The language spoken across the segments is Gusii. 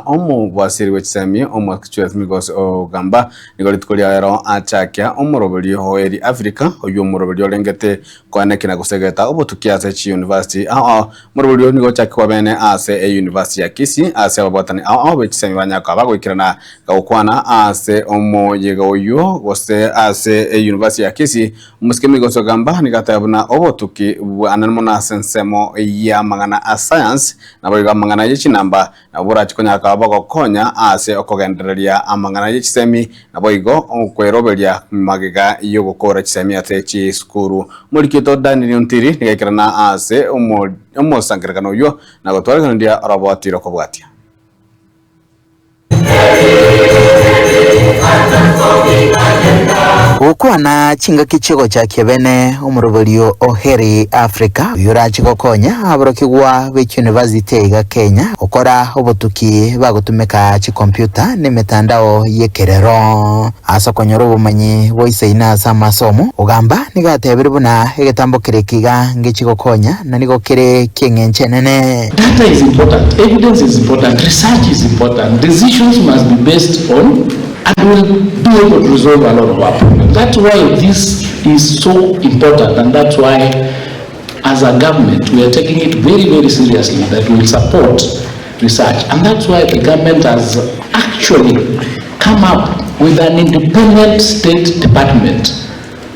omobwasiri bwe chisemi Omwakchweth Migos Ogamba nigo rituko ria rero achakia omoroberio o Eri Africa oywo omoroberio orengete koanekina gosegeta obotuki ase chiuniversity ao ao. Omoroberio nigo ochakigwa bene ase euniversity ya Kisii ase ababwatani ao ao be chisemi banyaka bagoikerana gokwana ase omoyega oywo gose ase euniversity ya Kisii Omosike Migos Ogamba nigo ateba buna obotuki bwane mono ase ensemo y'amang'ana a science naboigo amang'ana ye chinamba nabo borache konyara koba bogokonya ase okogendereria amang'ana ye chisemi naboigo okweroberia magega y'ogokora chisemi ase chisukuru. Omoriki oito Daniel Ontiri nigo aikerana ase omosangererekano oyio na gotwaregereria oroboti rokobwatia. Gokwana chingaki chi'ogochakia bene omoroberio o Heri Africa oyio orache gokonya aborokigwa be chiunivasiti aiga Kenya gokora obotuki bagotumeka chikompiuta na emetandao y'ekerero ase okonyora obomanyi boisaine ase amasomo. Ogamba nigo atebire buna egetambo kere ekiga ngechi gokonya na nigo kere ki'eng'encho enene. Data is important, evidence is important, research is important, decisions must be based on and will be able to resolve a lot of our problems. That's why this is so important and that's why as a government we are taking it very, very seriously that we will support research and that's why the government has actually come up with an independent state department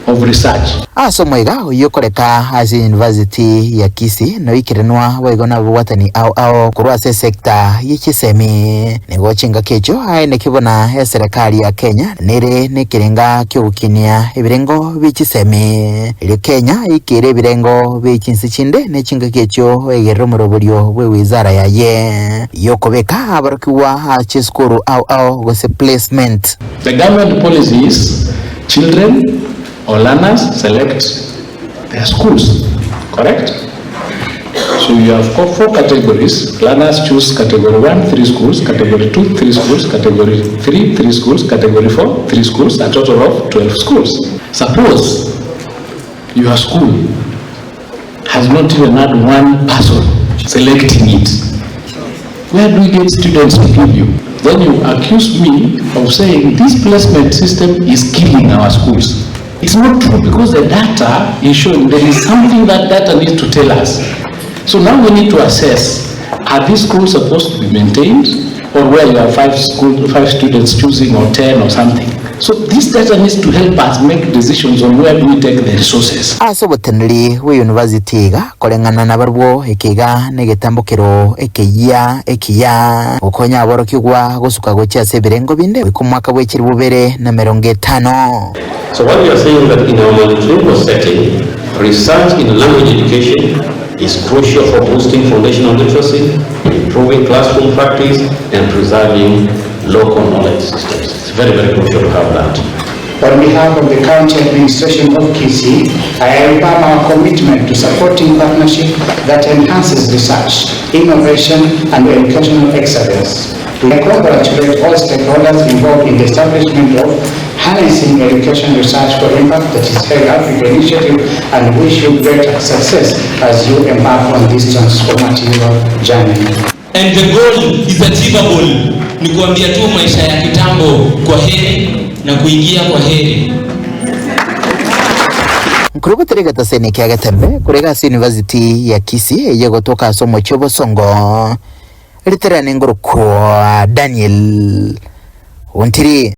of research. Ase omoiga oyio okoreka ase University ya Kisii noikerenwa boigo nababwatani ao ao korwa ase esecta ye chisemi. Nigo chingaki echio aeneki buna eserekari ya Kenya nere nekerenga kiogokinia ebirengo bie chisemi. Erio Kenya eikeire ebirengo bie chinse chinde ne chingaki echio egerere omoroberio bwe wizara yaye yokobeka aborokigwa ase chisukuru ao ao gose placement. The government policy is children or learners select their schools, correct? So you have got four categories. Learners choose category 1, 3 schools, category 2, 3 schools, category 3, 3 schools, category 4, 3 schools, a total of 12 schools. Suppose your school has not even had one person selecting it. Where do we get students to give you? Then you accuse me of saying this placement system is killing our schools. It's not true because the data is showing there is something that data needs to tell us. So now we need to assess, are these schools supposed to be maintained or where you have five students choosing or 10 or something? So this data needs to help us make decisions on where do we take the resources. Ase oboteneneri bwe university iga koreng'ana nabarabwo eke iga negetambokero ekeyia ekiya gokonya aborokigwa gosuka gochia ase ebirengo binde goika omwaka bwe chilifu bibere na emerongo etano. So what we are saying that in our multilingual setting, research in language education is crucial for boosting foundational literacy, improving classroom practice, and preserving local knowledge systems. It's very, very crucial to have that. On behalf of the County Administration of Kisii, I affirm our commitment to supporting partnership that enhances research, innovation, and educational excellence. We congratulate all stakeholders involved in the establishment of Harnessing Education Research for Impact, that is HERI Africa Initiative, and wish you great success as you embark on this transformative journey. And the goal is achievable. Ni kuambia tu maisha ya kitambo kwa heri na kuingia kwa heri. Nkorobotera egetaseni kia Getembe korega ase University ya Kisii eye gotoka ase omochie o Bosongo riterane ngorokwa Daniel Ontiri.